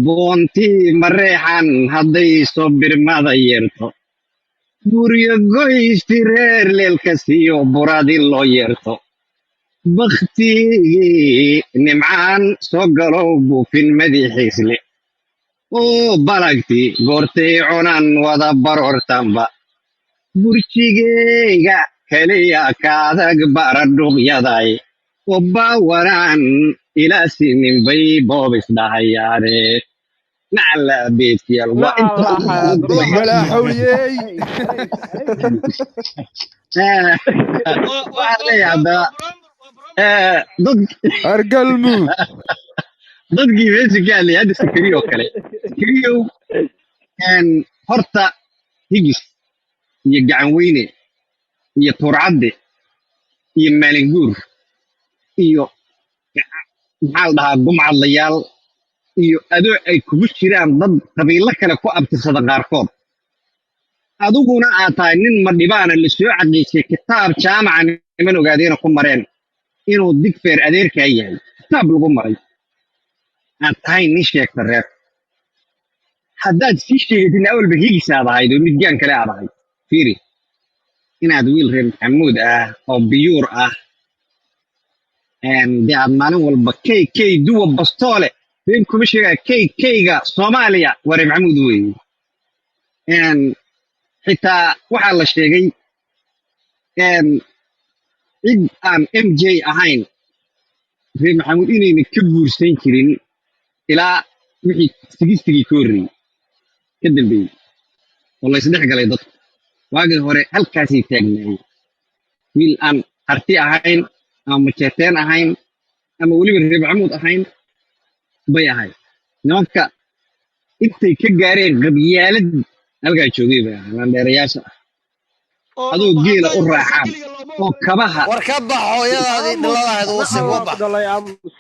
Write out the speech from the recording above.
Boontii Mareexan hadday soo birmada yeerto, guryo goysti reer leelka siiyo, buraadi loo yeerto, baktigii Nimcaan soo galow buufin madixiisle oo balagti goortay cunaan wada baroortanba, burjigeyga keliya kaadag baradhuqyaday oo baawaraan ilaa simin bay boobis dhahayaane. Nacla beedkiyaal waa inta. Malaaxowyey. Waxaan leeyahay haddaba dad Argalmuud. Dadkii meesha ka hadlayay hadda, Sakariyo oo kale, Sakariyow, horta Higis iyo Gacan Weyne iyo Tuurcadde iyo Maalinguur iyo maxaa la dhahaa, gumcadlayaal iyo adoo ay kugu jiraan dad qabiilo kale ku abtirsada qaarkood, adiguna aad tahay nin Madhibaana la soo caqiijiyey, kitaab jaamaca niman ogaadeena ku mareen inuu Digfeer adeerkaa yahay, kitaab lagu maray, aad tahay nin sheegta reer. Haddaad sii sheegatidna awalba Higis aad ahayd oo midgaan kale aad ahayd. Fiiri, inaad wiil reer Maxamuud ah oo biyuur ah, dee aad maalin walba kay kay duwa bastoole, been kuma sheegaya, kay kayga Soomaaliya waa reer Maxamuud weeye. Xitaa waxaa la sheegay cid aan MJ ahayn reer Maxamuud inayna ka guursan jirin ilaa wixii 60-gii ka horreeyey ka dambeeyey oo la isdhex galay. Dadku waagii hore halkaasay taagnaayeen. Wiil aan Harti ahayn ama Majeerteen ahayn ama weliba reer Maxamuud ahayn bay ahayd. Nimanka intay ka gaareen qabyaalad halkaa joogay bay ahayd, landheerayaasha ah oo adoo geela u dhulbahantay raacaan Warsangeliga looma oo kabaha. War ka bax, hooyadaadii Aamus. dhiladahayd ugu sib Nacal uga waa ku bax. dhalay, aamus.